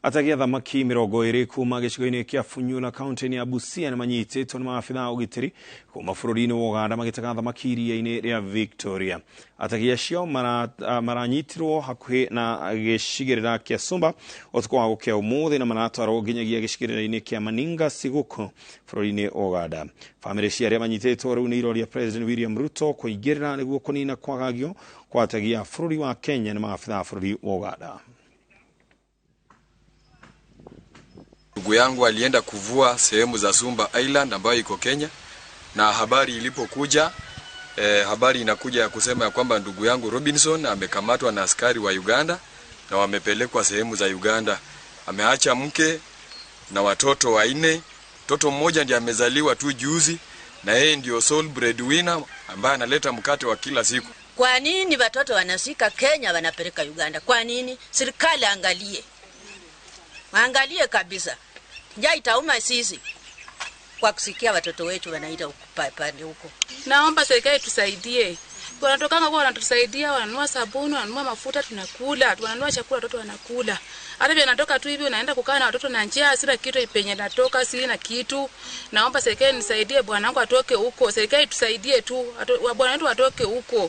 Ategi a thamaki 20 kuma gĩcigo-inĩ kĩa Funyula kaunti-inĩ ya Busia nĩ manyitĩtwo nĩ maabitha a ũgitĩri kuma bũrũri-inĩ wa Uganda magĩtega thamaki iria-inĩ rĩa Victoria. Ategi acio maranyitirwo hakuhĩ na gĩcigĩrĩra kĩa Sumba ũtukũ wa gũkĩa ũmũthĩ na maratwarwo nginyagia gĩcigĩrĩra-inĩ kĩa Maninga Siguku bũrũri-inĩ wa Uganda. Bamĩrĩ cia arĩa manyitĩtwo rĩu nĩ iroria President William Ruto kũingĩrĩra nĩguo kũnina kwagagio kwa ategi a bũrũri wa Kenya nĩ maabitha a bũrũri wa Uganda. Ndugu yangu alienda kuvua sehemu za Sumba Island ambayo iko Kenya, na habari ilipokuja habari inakuja ya kusema ya kwamba ndugu yangu Robinson amekamatwa na askari wa Uganda na wamepelekwa sehemu za Uganda. Ameacha mke na watoto 4. Mtoto mmoja ndiye amezaliwa tu juzi, na yeye ndio sole breadwinner ambaye analeta mkate wa kila siku. Kwa nini watoto wanashika Kenya wanapeleka Uganda? Kwa nini? Serikali angalie. Angalie kabisa. Njaa itauma sisi kwa kusikia watoto wetu wanaita pande huko. Naomba serikali tusaidie. Wanatokanga kwa wanatusaidia, wananunua sabuni, wananunua mafuta tunakula, wananunua chakula watoto wanakula. Hata vile natoka tu hivi unaenda kukaa na watoto na njaa, sina kitu penye natoka, sina kitu. Naomba serikali nisaidie, bwanangu atoke huko. Serikali tusaidie tu, bwana wetu atoke huko.